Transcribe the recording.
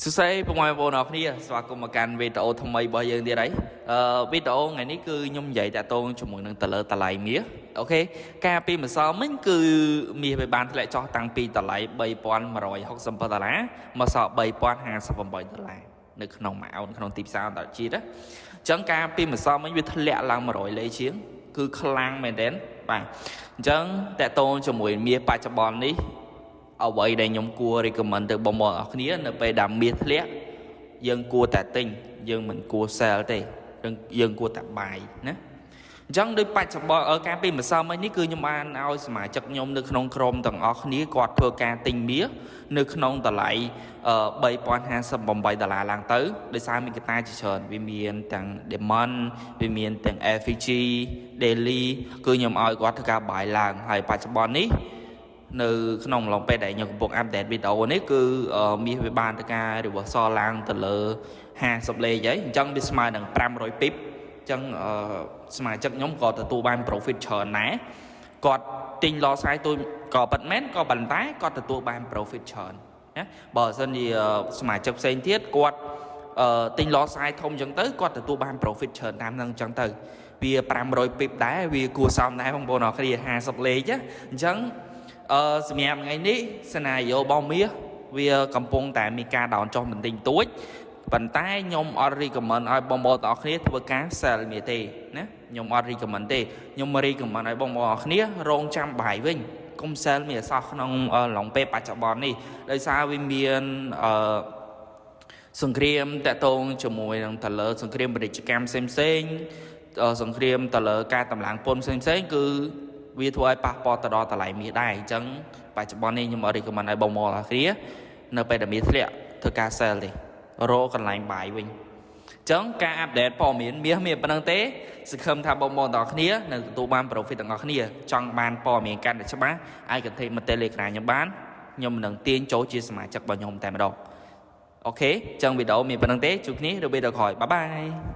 សួស្តីពុកម៉ែបងប្អូនអរគ្នាស្វាគមន៍មកកាន់វីដេអូថ្មីរបស់យើងទៀតហើយវីដេអូថ្ងៃនេះគឺខ្ញុំនិយាយតាក់ទងជាមួយនឹងតលើតម្លៃមាស OK កាលពីម្សិលមិញគឺមាសវាបានធ្លាក់ចុះតាំងពីតម្លៃ3167ដុល្លារមកសល់3058ដុល្លារនៅក្នុងមួយអោនក្នុងទីផ្សារអន្តរជាតិណាអញ្ចឹងកាលពីម្សិលមិញវាធ្លាក់ឡើង100លេខជាងគឺខ្លាំងមែនទែនបាទអញ្ចឹងតាក់ទងជាមួយមាសបច្ចុប្បន្ននេះ អ្វីដែលខ្ញុំគួរ recommend ទៅបងប្អូនអរគ្នានៅពេលដែលមាសធ្លាក់យើងគួរតែទិញយើងមិនគួរ sell ទេយើងគួរតែ buy ណាអញ្ចឹងដោយបច្ចុប្បន្នកាលពីម្សិលមិញនេះគឺខ្ញុំបានឲ្យសមាជិកខ្ញុំនៅក្នុងក្រុមទាំងអស់គ្នាគាត់ធ្វើការទិញមាសនៅក្នុងតម្លៃ3058ដុល្លារឡើងទៅដោយសារមានកត្តាជាច្រើនវាមានទាំង Demand វាមានទាំង FVG Daily គឺខ្ញុំឲ្យគាត់ធ្វើការ buy ឡើងហើយបច្ចុប្បន្ននេះ នៅក្នុងអំឡុងពេលដែលខ្ញុំកំពុង update វីដេអូនេះគឺមាសវាបានទៅការ reversal ឡើងទៅលើ50លេខហើយអញ្ចឹងវាស្មើនឹង500 pip អញ្ចឹងសមាជិកខ្ញុំក៏ទទួលបាន profit ច្រើនដែរគាត់ទិញ lot size តូចក៏ពិតមែនក៏ប៉ុន្តែគាត់ទទួលបាន profit ច្រើនណាបើមិនសិនជាសមាជិកផ្សេងទៀតគាត់ទិញ lot size ធំអញ្ចឹងទៅគាត់ទទួលបាន profit ច្រើនតាមនឹងអញ្ចឹងទៅវា500 pip ដែរវាគួរសមដែរបងប្អូនអរគ្នា50លេខណាអញ្ចឹងសម្រាប់ថ្ងៃនេះscenario របស់មាសវាកំពុងតែមានការ down ចុះបន្តិចបន្តួចប៉ុន្តែខ្ញុំអត់ recommend ឲ្យបងប្អូនទាំងអស់គ្នាធ្វើការ sell មាសទេណាខ្ញុំអត់ recommend ទេខ្ញុំ recommend ឲ្យបងប្អូនទាំងអស់គ្នារងចាំ buy វិញកុំ sell មាសអសោះក្នុងឡុងពេលបច្ចុប្បន្ននេះដោយសារវាមានសង្គ្រាមតាក់ទងជាមួយនឹងតលើសង្គ្រាមពាណិជ្ជកម្មផ្សេងផ្សេងសង្គ្រាមតលើការតម្លើងពន្ធផ្សេងផ្សេងគឺវាធ្វើឲ្យប៉ះពាល់ទៅដល់តម្លៃមាសដែរអញ្ចឹងបច្ចុប្បន្ននេះខ្ញុំអត់ recommend ឲ្យបងប្អូនអរគ្នានៅពេលដែលមាសធ្លាក់ធ្វើការ sell ទេរកកន្លែង buy វិញអញ្ចឹងការ update ព័ត៌មានមាសមានប៉ុណ្្នឹងទេសង្ឃឹមថាបងប្អូនទាំងអស់គ្នានឹងទទួលបាន profit ទាំងអស់គ្នាចង់បានព័ត៌មានកាន់តែច្បាស់អាច contact មក Telegram ខ្ញុំបានខ្ញុំនឹងទាញចូលជាសមាជិករបស់ខ្ញុំតែម្ដង OK អញ្ចឹងវីដេអូមានប៉ុណ្្នឹងទេជួបគ្នានៅវីដេអូក្រោយ bye bye.